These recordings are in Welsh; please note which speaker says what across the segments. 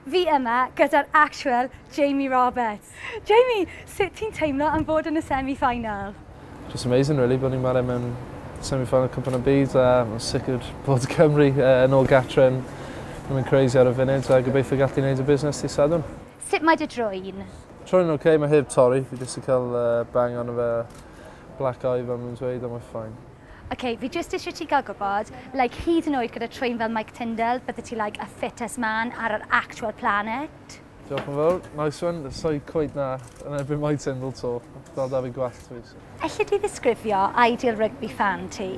Speaker 1: Fi yma gyda'r actual Jamie Roberts. Jamie, sut ti'n teimlo am fod yn y semi-final?
Speaker 2: Just amazing really, bod ni'n chwarae mewn semi-final Cwpan y Byd a mae'n sicr bod Cymru yn ôl gatre yn mynd crazy ar y funud a gobeithio gallu gwneud y busnes dydd Sadwrn.
Speaker 1: Sut mae dy drwyn?
Speaker 2: Trwyn yn okay, mae heb torri. Fi jyst 'di cael bang arno fe, black eye fel maen nhw'n dweud, ond mae'n fine.
Speaker 1: OK, fi jyst eisiau ti gael gwybod, like, hyd yn oed gyda trwyn fel Mike Tindall, bydde ti like a fittest man ar yr actual planet.
Speaker 2: Diolch yn fawr, nice one. So'i cweit na yn erbyn Mike Tindall 'to. Dal da fi gwallt fi. So.
Speaker 1: Elli di ddisgrifio ideal rugby fan ti?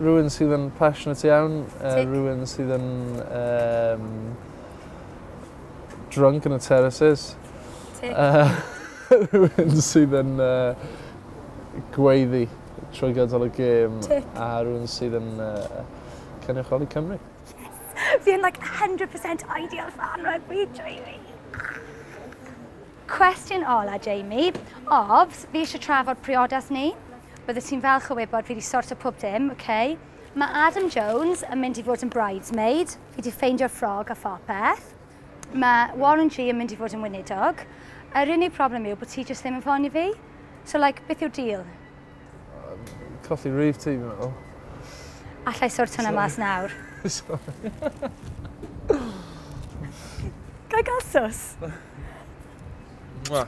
Speaker 2: Rhywun sydd yn passionate iawn,
Speaker 1: Tick.
Speaker 2: rhywun sydd yn drunk yn y terraces.
Speaker 1: Tick.
Speaker 2: Rhywun sydd yn gweiddi trwy gydol y gêm.
Speaker 1: Tick.
Speaker 2: A rhywun sydd yn cynrychioli Cymru.
Speaker 1: Fi yn like 100% ideal fan rugby, Jamie. Cwestiwn ola, Jamie. Obs, fi eisiau trafod priodas ni. Bydde ti'n falch o wybod fi wedi sorto pob dim, okay? Mae Adam Jones yn mynd i fod yn bridesmaid. Fi wedi ffeindio'r ffrog a phopeth. Mae Warren G yn mynd i fod yn weinidog. Yr unig problem yw bod ti jyst ddim yn ffonio fi. So, like, beth yw'r deal?
Speaker 2: Colli rhif ti, fi'n meddwl.
Speaker 1: Allai sort hwnna mas nawr.
Speaker 2: Sorry.
Speaker 1: Ga i gael sws?
Speaker 2: Mwah.